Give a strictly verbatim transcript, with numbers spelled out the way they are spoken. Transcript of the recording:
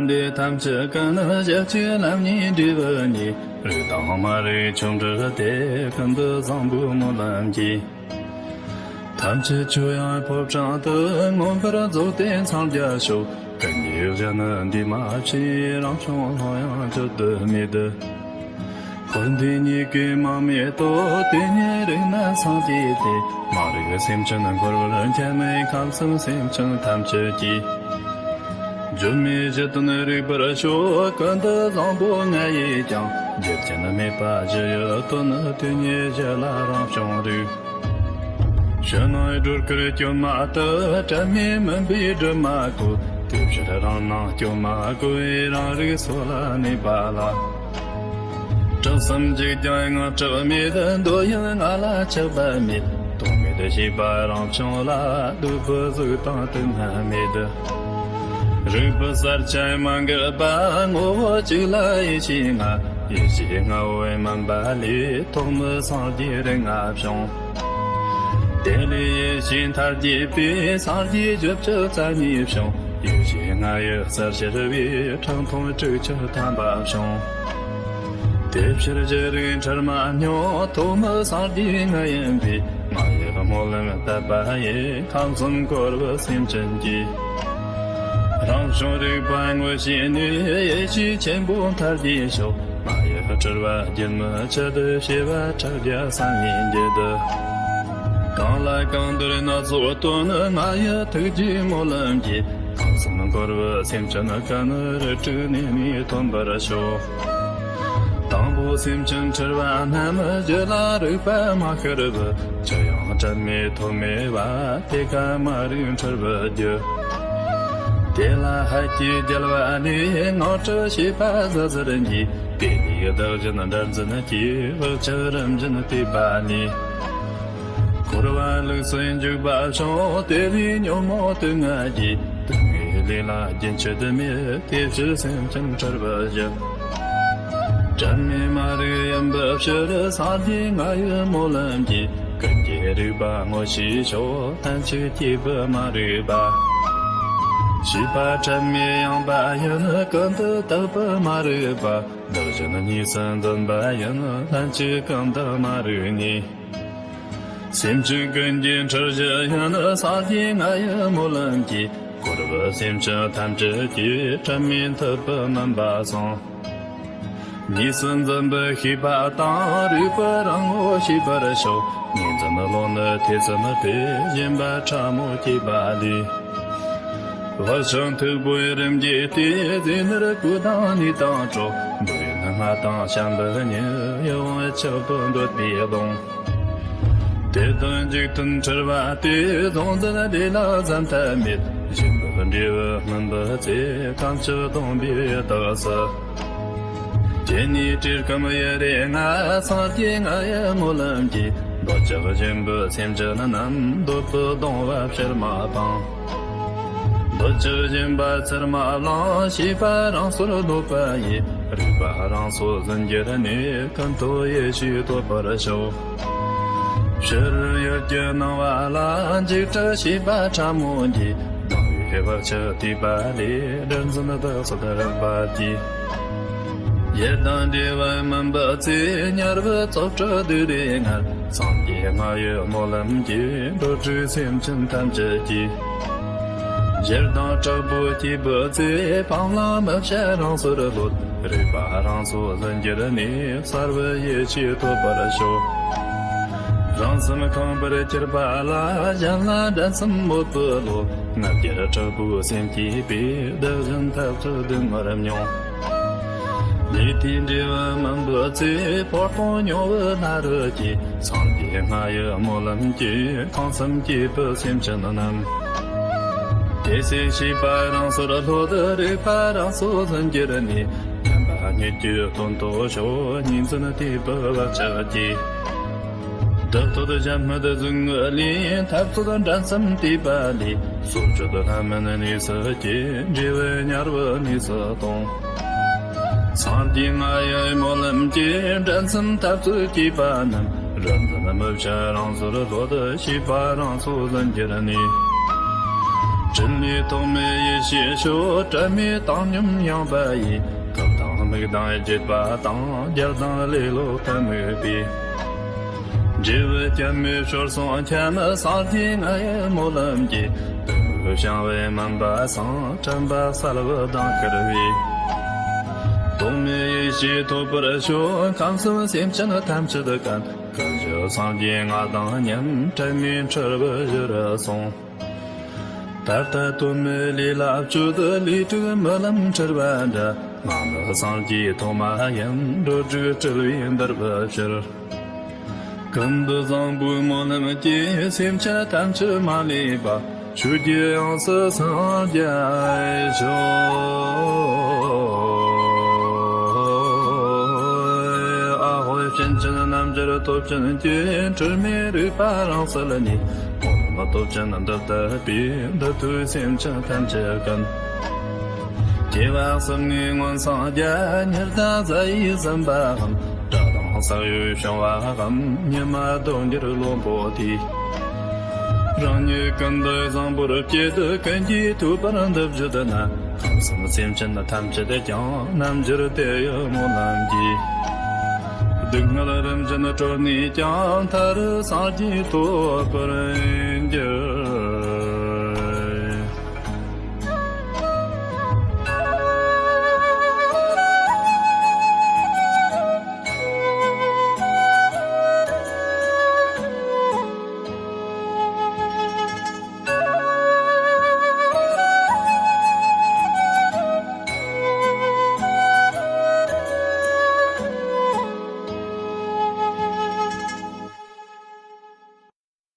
དེ་ཐམས་ཅད་ཀུན་ནི་ཞབས་ཀྱི་ལམ་གཉིས་འབྲས་བུ་གཉིས། རིགས་དང་མ་རིག་ཆོ་འཕྲུལ་ཏེ། ཀུན་ཏུ་བཟང་པོའི་སྨོན་ལམ་གྱིས། ཐམས་ཅད་ཆོས་དབྱིངས་ཕོ་བྲང་དུ། མངོན་པར་རྫོགས་ཏེ་འཚང་རྒྱ་ཤོག། ཀུན་གྱི་གཞི་ནི་འདུས་མ་བྱས། རང་བྱུང་ལྷོད་ཡངས་བཅུད་དུ་མེད། འཁོར་འདས་གཉིས་ཀའི་མིང་མེད་དོ། དེ་ཉིད་རིག་ན་སངས་རྒྱས་ཏེ། མ་རིག་སེམས་ཅན་འཁོར་བར་འཁྱམས་མེད། ཁམས་གསུམ་སེམས་ཅན་ཐམས་ཅད་ཀྱི། སྒྱུ་མའི་གཞི་དོན་རིག་པར་ཤོག། ཀུན་ཏུ་བཟང་པོ་ལྔ་ཡིས་ཀྱང་། རྒྱུ་རྐྱེན་མེད་པ་གཞི་ཡི་དོན། དེ་ཉིད་གཞི་ལ་རང་བྱུང་རིག། ཕྱི་ནང་སྒྲོ་སྐུར་སྐྱོན་མ་དག། དྲན་མེད་མུན་པའི་སྒྲིབ་མ་གོས། དེ་ཕྱིར་རང་སྣང་སྐྱོན་མ་གོས། རང་རིག་སོ་ལ་གནས་པ་ལ། གྲངས་སམ་འཇིག་ཀྱང་དངངས་སྐྲག་མེད། འདོད་ཡོན་ལྔ་ལ་ཆགས་པ་མེད། རྟོག་མེད་ཤེས་པ་རང་བྱུང་ལ། སྡུག་པའི་གཟུགས་དང་དུག་ལྔ་མེད། རིག་པའི་གསལ་ཆ་མ་འགགས་པ། ངོ་བོ་གཅིག་ལ་ཡེ་ཤེས་ལྔ། ཡེ་ཤེས་ལྔ་པོའི་མུན་པ་ལས། ཐོག་མའི་སངས་རྒྱས་རིགས་ལྔ་བྱུང་། དེ་ལས་ཡེ་ཤེས་མཐར་གྱིས་པའི། སངས་རྒྱས་བཞི་བཅུ་རྩ་གཉིས་བྱུང་། ཡེ་ཤེས་ལྔ་ཡི་རྩལ་ཤར་བས། ཁྲག་འཐུང་དྲུག་ཅུ་ཐམ་པ་བྱུང་། དེ་ཕྱིར་རྒྱུད་རིགས་འཁྲུལ་མ་སྨྱོ། ཐོག་མའི་སངས་རྒྱས་ང་ཡིན་པས། ང་ཡི་སྨོན་ལམ་བཏབ་པ་ཡིས། ཁམས་གསུམ་འཁོར་བའི་སེམས་ཅན་གྱི། རང་བྱུང་རིག་པ་ངོ་ཤེས་ནས། ཡེ་ཤེས་ཆེན་པོ་མཐར་གྱིས་ཤོག། ང་ཡི་སྤྲུལ་པ་རྒྱུན་མི་འཆད། བྱེ་བ་ཕྲག་བརྒྱ་བསམ་ཡས་འགྱེད། གང་ལ་གང་འདུལ་སྣ་ཚོགས་སྟོན། ང་ཡི་ཐུགས་རྗེའི་སྨོན་ལམ་གྱིས། ཁམས་གསུམ་འཁོར་བའི་སེམས་ཅན་ཀུན། རིགས་དྲུག་གནས་ནས་ཐོན་པར་ཤོག། དང་པོ་སེམས་ཅན་འཁྲུལ་པ་རྣམས། རྒྱུད་ལ་རིག་པ་མ་ཤར་བར། ཅི་ཡང་དྲན་མེད་ཐོམ་མེ་བ། དེ་ཀ་མ་རིག་འཁྲུལ་པའི་རྒྱུ། དེ་ལ་ཧད་ཀྱིས་བརྒྱལ་བ་ནས། དངངས་སྐྲག་ཤེས་པ་ཟུར་ཟུར་འགྱེས། དེ་ནས་བདག་གཞན་བདག་འཛིན་གྱིས། བག་ཆགས་རིམ་བཞིན་བརྟས་པ་ནས། འཁོར་བ་ལུགས་སུ་འཇུག་པ་བྱུང་། དེ་ལས་ཉོན་མོངས་དུག་ལྔ་གིས། དུག་ལྔའི་ལས་ལ་རྒྱུན་ཆད་མེད། དེ་ཕྱིར་སེམས་ཅན་འཁྲུལ་པའི་གཞི། དྲན་མེད་མ་རིག་ཡིན་པའི་ཕྱིར། སངས་རྒྱས་ང་ཡི་སྨོན་ལམ་གྱིས། ཀུན་གྱི་རིག་པ་ངོ་ཤེས་ཤོག། ལྷན་ཅིག་སྐྱེས་པའི་མ་རིག་པ། ཤེས་པ་དྲན་མེད་ཡངས་པ་ཡིན། ཀུན་ཏུ་བརྟགས་པའི་མ་རིག་པ། བདག་གཞན་གཉིས་སུ་འཛིན་པ་ཡིན། ལྷན་ཅིག་ཀུན་བརྟགས་མ་རིག་གཉིས། སེམས་ཅན་ཀུན་གྱི་འཁྲུལ་གཞི་ཡིན། སངས་རྒྱས་ང་ཡི་སྨོན་ལམ་གྱིས། འཁོར་བའི་སེམས་ཅན་ཐམས་ཅད་ཀྱི། དྲན་མེད་འཐིབས་པའི་མུན་པ་སངས། གཉིས་སུ་འཛིན་པའི་ཤེས་པ་དང་། རིག་པ་རང་ངོ་ཤེས་པར་ཤོག། ངོས་འཛིན་བློ་ནི་ཐེ་ཚོམ་སྟེ། ཞེན་པ་ཕྲ་མོ་སྐྱེས་པ་ལས། བག་ཆགས་མཐུག་པོའི་རིམ་གྱིས་བརྟས། རྫས་ནོར་གོས་དང་ནས་དང་བྲོ། འདོད་ཡོན་ལྔ་དང་བྱམས་པའི་ཉིན། ཡིད་དབང་ཆགས་པའི་འདོད་པའི་ཀློང་། དེ་དག་འཇིག་རྟེན་འཁྲུལ་པ་སྟེ། གཟུང་འཛིན་ལས་ལ་བཟོད་ཐབས་མེད། ཞེན་པའི་འབྲས་བུ་སྨིན་པའི་ཚེ། ཐམས་ཅད་སྟོང་པའི་ཡུལ་དག་སུ། སྐྱེ་གནས་བཀྲེས་སྐོམ་ཡུལ་རིགས་ལྔ། སངས་རྒྱས་ང་ཡི་སྨོན་ལམ་གྱིས། འདོད་ཆགས་ཞེན་པའི་སེམས་ཅན་རྣམས། འདོད་པའི་གདུང་བ་ཕྱིར་མ་སྤང་། འདོད་ཆགས་ཞེན་པ་ཚུར་མ་བླང་། ཤེས་པ་རང་སོར་ལྷོད་པ་ཡིས། རིག་པ་རང་སོ་ཟིན་གྱུར་ནས། ཀུན་རྟོག་ཡེ་ཤེས་རྟོགས་པར་ཤོག། ཕྱི་རོལ་ཡུལ་གྱི་སྣང་བ་ལ། འཇིགས་སྐྲག་ཤེས་པ་ཕྲ་མོ་གྱིས། སྡང་བའི་བག་ཆགས་བརྟས་པ་ལས། དགྲར་འཛིན་བདག་སོགས་རགས་པ་གྱིས། ཡིད་དང་འབྲེལ་བ་མིན་པའི་ཚེ། དམྱལ་བའི་བཙོག་ཁྲག་སྡུག་རུས་ངལ། སངས་རྒྱས་ང་ཡི་སྨོན་ལམ་གྱིས། འགྲོ་དྲུག་སེམས་ཅན་ཐམས་ཅད་ཀྱི། ཞེ་སྡང་དྲག་པོ་སྐྱེས་པའི་ཚེ། ཕམ་ལ་མི་བྱ་རང་སོར་ལྷོད། རིག་པ་རང་སོ་ཟིན་གྱུར་ནས། གསལ་བའི་ཡེ་ཤེས་ཐོབ་པར་ཤོག། རང་སེམས་ཁེངས་པར་གྱུར་པ་ལ། གཞན་ལ་འགྲན་སེམས་མོས་པའི་བློ། ང་རྒྱལ་དྲག་པོའི་སེམས་སྐྱེས་པས། བདག་གཞན་འཐབ་རྩོད་སྡུག་བསྔལ་མྱོང་། ལུས་མཐུན་འབྲེལ་བ་མིན་པའི་ཚེ། ཕོ་རྟོག་སྨྱོ་བའི་སྣ་རུ་སྐྱེས། སངས་རྒྱས་ང་ཡི་སྨོན་ལམ་གྱིས། ཁོང་སེམས་སྐྱེས་པའི་སེམས་ཅན་རྣམས། དེ་ཚེ་ཤེས་པ་རང་སོར་ལྷོད། རིག་པ་རང་སོ་ཟིན་གྱུར་ནས། ངན་པ་ཉེས་ཀྱི་དོན་རྟོགས་ཤོག། གཉིས་འཛིན་བརྟས་པའི་བག་ཆགས་ཀྱིས། བདག་བསྟོད་བྱམས་སྨོད་ཟུག་རྔུ་ལས། འཐབ་རྩོད་འགྲན་སེམས་བརྟས་པ་ལས། སྲོག་གཅོད་ལྷ་མིན་གནས་སུ་སྐྱེ། འབྲས་བུ་དམྱལ་བའི་གནས་སུ་ལྟུང་། སངས་རྒྱས་ང་ཡི་སྨོན་ལམ་གྱིས། འགྲན་སེམས་འཐབ་རྩོད་སྐྱེས་པ་རྣམས། རིག་འཛིན་མི་བྱ་རང་སོར་ལྷོད། ཤེས་པ་རང་སོ་ཟིན་གྱུར་ནས། འཕྲིན་ལས་ཐོགས་མེད་ཡེ་ཤེས་ཤོག་དྲན་མེད་བཏང་སྙོམས་ཡངས་པ་ཡིས། སྐུ་དང་མིག་དང་བརྗེད་པ་དང་། རྒྱལ་དང་ལེ་ལོ་ཐ་མལ་པའི། འབྲས་བུ་སྐྱབས་མེད་ཞོར་སོང་ཁྱབ། སངས་རྒྱས་ང་ཡི་སྨོན་ལམ་གྱིས། བདུད་མོ་བྱང་བའི་མུན་པ་སངས། དྲན་པ་གསལ་བུ་མདངས་ཤར་བའི། རྟོག་མེད་ཡེ་ཤེས་ཐོབ་པར་ཤོག་ཁམས་གསུམ་སེམས་ཅན་ཐམས་ཅད་ཀུན། ཀུན་གཞི་སངས་རྒྱས་ང་དང་མཉམ། དྲན་མེད་འཁྲུལ་བའི་གཞིར་སོང་། ད་ལྟ་དོན་མེད་ལས་ལ་སྤྱོད། ལས་དྲུག་རྨི་ལམ་འཁྲུལ་བ་འདྲ། ང་ནི་སངས་རྒྱས་ཐོག་མ་ཡིན། འགྲོ་དྲུག་སྤྲུལ་པའི་འདུལ་བའི་ཕྱིར། ཀུན་ཏུ་བཟང་པོའི་སྨོན་ལམ་གྱིས། སེམས་ཅན་ཐམས་ཅད་མ་ལུས་པ། ཆོས་ཀྱི་དབྱིངས་སུ་སངས་རྒྱས་ཤོག་ཨ་ཧོ། སྤྱན་ཅན་རྣལ་འབྱོར་སྟོབས་ཅན་གྱིས། འཁྲུལ་མེད་རིག་པ་རང་གསལ་ནས། སྟོབས་ཅན་འདི་ལྟ་བུའི། འདི་ཐོས་སེམས་ཅན་ཐམས་ཅད་ཀུན། སྐྱེ་བ་གསུམ་ནས་མངོན་སངས་རྒྱས། ཉི་ཟླ་གཟའ་ཡིས་ཟིན་པའམ། དགྲ་དང་ས་གཡོས་བྱུང་བའམ། ཉི་མ་ལྡོག་འགྱུར་ལོ་འབོ་དུས། རང་ཉིད་ཀུན་ཏུ་བཟང་པོར་སྐྱེས། ཀུན་གྱིས་ཐོས་པར་འདི་བརྗོད་ན། ཁམས་གསུམ་སེམས་ཅན་ཐམས་ཅད་ཀྱང་། རྣལ་འབྱོར་དེ་ཡི་སྨོན་ལམ་གྱིས། སྡུག་བསྔལ་རིམ་བཞིན་གྲོལ་ནས་ཀྱང་། མཐར་སངས་རྒྱས་ཐོབ་པར།